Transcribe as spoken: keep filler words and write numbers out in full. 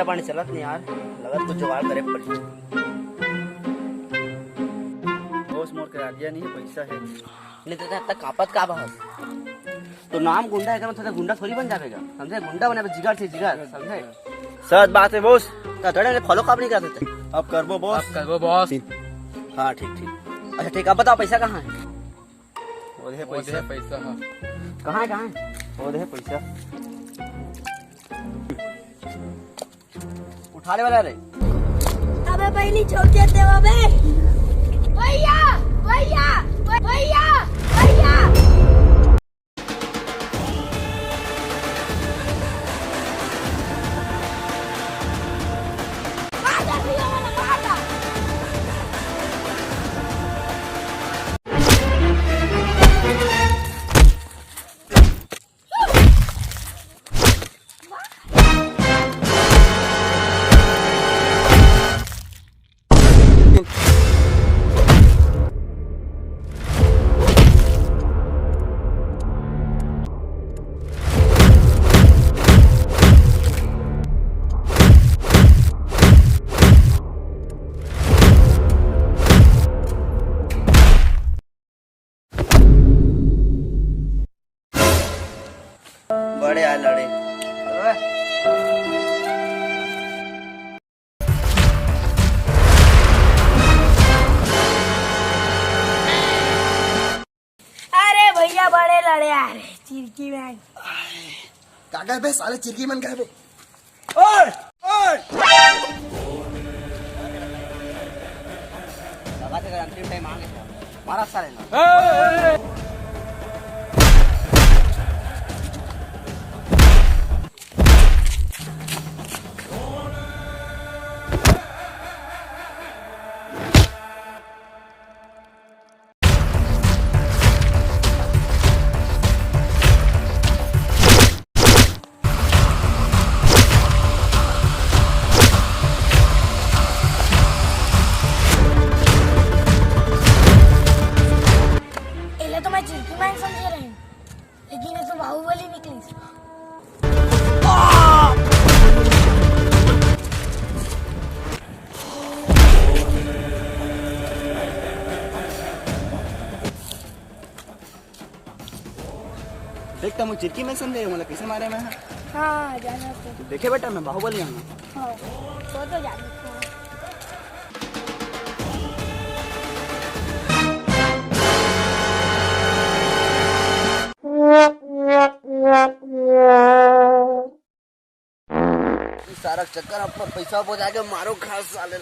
पानी चलत नहीं यार, लगत कुछ जुगाड़ करे पड़ी। बॉस, मोर करा दिया नहीं, पैसा है। नहीं तो तक कापत का बहस। तो नाम गुंडा है, मतलब गुंडा थोड़ी बन जाएगा, समझे? गुंडा बने जिगर से जिगर, समझे? सच बात है बॉस। तो थोड़ा फॉलो काप नहीं करते थे। अब करबो बॉस। अब करबो बॉस। हाँ, ठीक, ठीक। अच्छा, ठीक, अब बताओ, पैसा कहाँ है? वो दे वो दे पैसा। पैसा, हाँ। कहाँ है, कहाँ है? वो दे पैसा। उठाने वाला रे। अबे पहली छोड़ देते हो बे। भैया, भैया, भैया, भैया। बड़े आ लड़े। अरे भैया, बड़े लड़े आ रे, चिरकी में। का गए बे साले, चिरकी मन गए बे। ओए, ओए। दबा के अंतिम टाइम आ गया, मारा साले ना। एला तो मैं चिरकी मैन समझे रहे, लेकिन ये तो बाहुबली निकली। देख, तुम चिरकी में समझे, मतलब कैसे मारे मैं? हाँ, जाना तो। देखे बेटा, मैं बाहुबली हूँ। हाँ, वो तो जाने। सारा चक्कर अपन पैसा बचा के मारो खास साले।